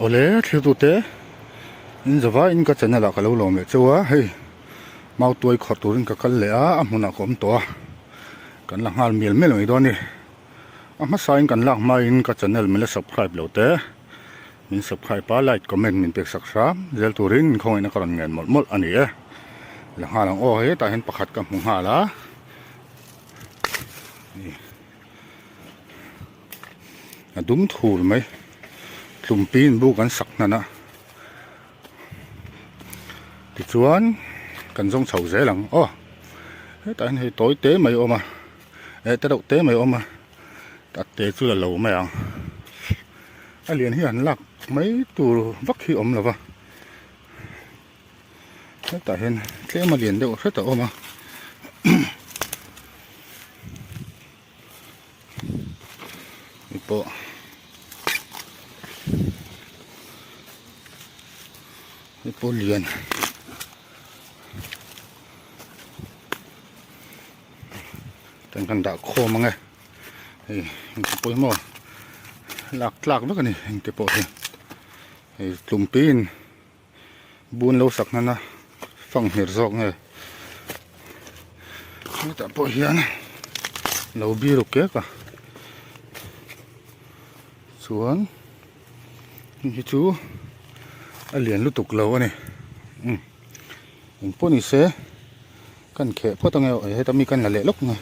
Awle thiltute in zava in ka channel ah ka lo lawm leh cheu a hei mautuai khawrh turin ka kal leh a a hmunah ka awm tawh a kan la nghal mial mial mai dawn a ni a hmasa in kan lak hmain ka channel min la subscribe lo te min subscribe a like comment min pek sak hram zel turin khawngaihna ka rawn ngen mawlh mawlh a ni e la nghal ang aw hetah hian pakhat ka hmu nghal a. A dum thur mai tlumpi in buk an sak hnan a tichuan kan zawng chho zel ang aw hetah hian hei tawi te mai a awm a eh te reuh te mai a awm a a te chu la lo mai ang a lian hi an lak mai tur vak hi a awm lo va. Hetah hian tlem a lian deuh hret a awm a hei pawh hei pawh lian tan kan dah khawm ang e hei engte pawh hi maw lak tlak vek a ni engte pawh hi hei tlumpiin. Bun lo sak nana fanghmir zawk nge hetah pawh hian lo biru kek a chuan hei hi chu a lian lutuk lo a ni umm engpawh ni se kan kheh phawt ange aw heta mi kan la leh lawk nge.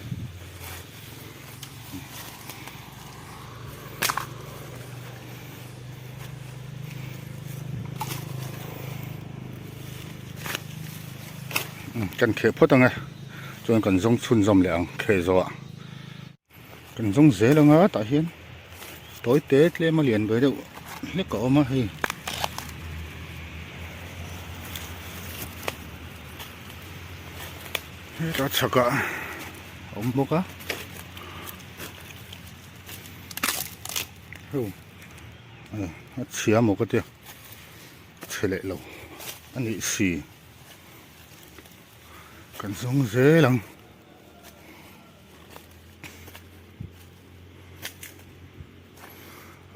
Kan kheh phawt ange chuan kan zawng chhunzawm leh ang kheh zawh ah kan zawng zel anga tah hian tawi te tlem a lian ve deuh hlek a awm a hei. Heta chhakah a awm bawk a heu a chhia maw ka tia chhe leh lo a nih si kan zawng zel ang.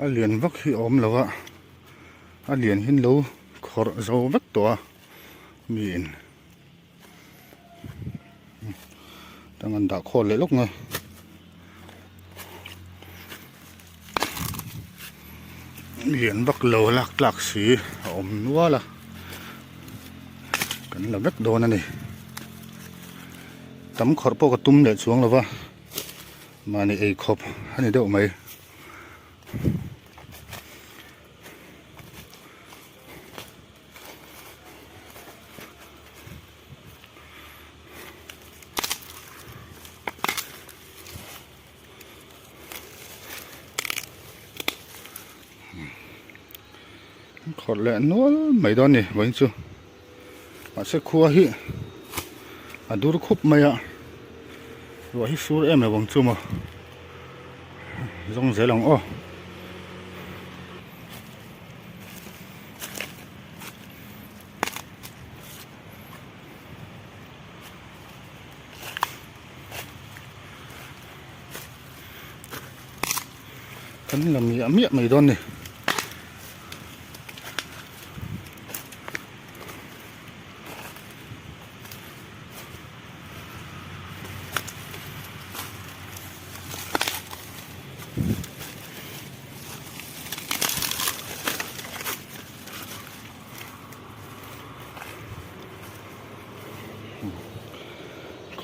A lian vak hi a awm lo a a lian hi an lo khawrh zo vek tawh a miin. Tang an dah khawl leh lawk nge. Lian vak lo lak tlak si a awm nual a. Kan la vek dawn a ni. Tam khawrh pawh ka tum leh chuang lo va. Mahni ei khawp a ni deuh mai. Khawrh leh nual mai dawn a ni vawiin chu mahse khua hi a dur khup mai a ruah hi sur em em ang chu maw zawng zel ang aw. Kan la miah miah mai dawn ni.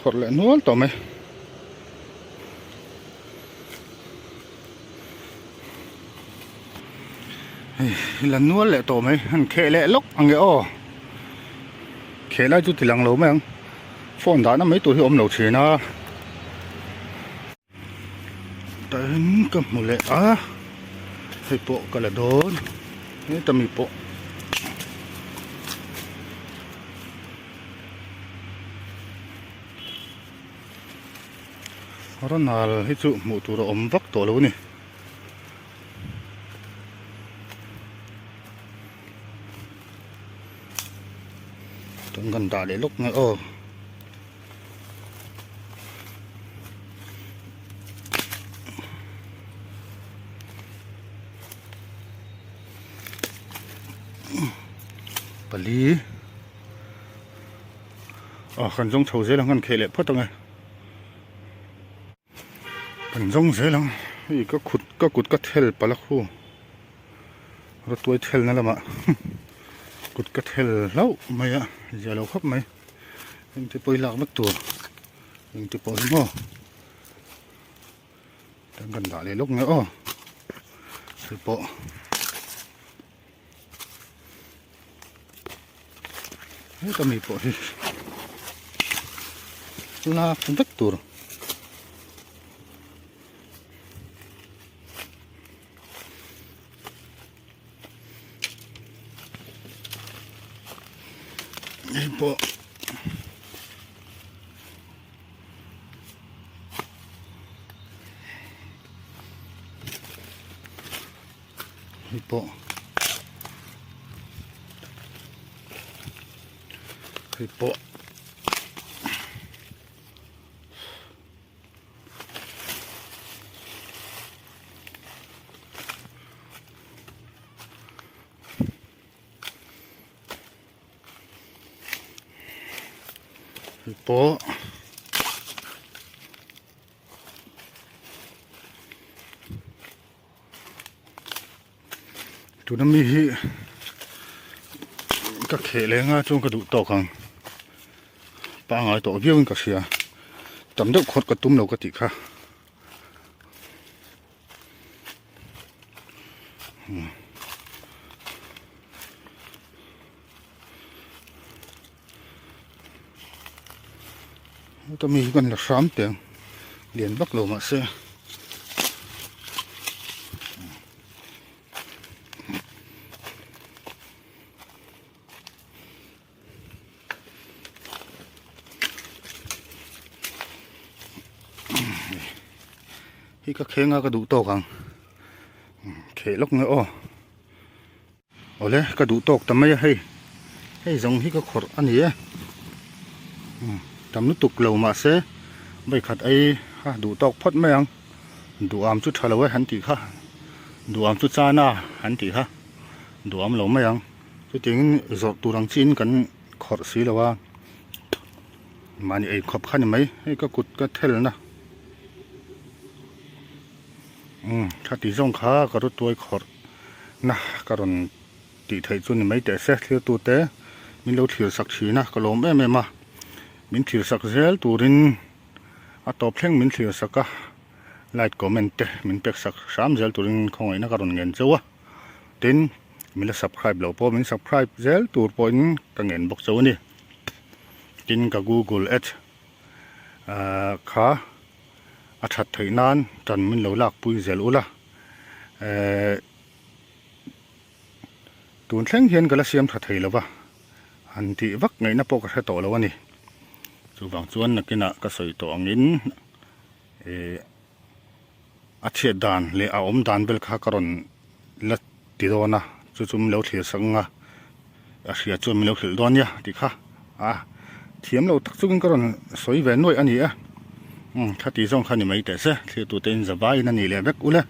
Khawrh leh nual tawh mai. Hei la nual leh tawh mai han kheh leh lawk ang e aw. Kheh lai chu ti lang lo mai ang. Phone dahna mai tur hi a awm lo thin a. Tah hian ka hmu leh a hei pawh ka la dawn heta mi pawh ronal hi chu hmuh tur a awm vak tawh lo a ni. Tun kan dah leh lawk nge aw. Pali ah kan zawng chho zel ang kan kheh leh phawt ang e kan zawng zel ang hei ka khut ka kut ka thel palh a khu rawtuai thel na lamah kut ka thel hlauh mai a zia lo khawp mai engti pawh i lak vek tur engti pawh hi maw. Kan kan dah leh lawk nge aw hei pawh heta mi pawh hi lak vek tur hei pawh. Hei pawh hei pawh Hei pawh tuna mi hi ka kheh leh anga chuan ka duh tawk ang pangai tawh viau in ka hria tam deuh khawt ka tum lo ka tih kha. Heta mi hi kan la hram teh ang lian vak lo mahse Hi ka kheng a ka duh tawk ang kheh lawk nge aw awle ka duh tawk ta mai a hei hei zawng hi ka khawrh a ni e tam lutuk lo mahse vawikhat ei a duh tawk phawt mai ang duham chu tha lo e han tih kha duham chu chana han tih kha duham lo mai ang. Chutiangin zawrh tur ang chiin kan khawrh si lo a, mahni ei khawp kha ni mai, hei ka kut ka thelna umm khati zawng kha ka rawtuai khawrh na ka rawn tih theih chu ni mai teh se thlir tute min lo thlir sak thin a ka lawm em em a, min thlir sak zel turin a tawp thleng min thlir sak a, like comment te min pek sak hram zel turin khawngaihna ka rawn ngen chauh a. Tin, min la subscribe loh pawh min subscribe zel tur pawhin ka ngen bawk chauh a ni. Tin, ka Google Ads ah kha a that theih nan tan min lo lak pui zel ula. Eh tun thleng hian ka la siam tha thei lova, han tih vak ngaihna pawh ka hre tawh lo a ni. Chuvang chuan nakinah ka sawi tawh angin eh. A chhiat dan leh a awm dan vel kha ka rawn la ti dawn a, chu chu min lo thlir sak ang a, a hria chuan min lo hrilh dawn nia tih kha a thiam lo tak chungin ka rawn sawi ve nuaih a ni e, umm khati zawng kha ni mai teh se, thlir tute in za vaiin a ni leh vek ule.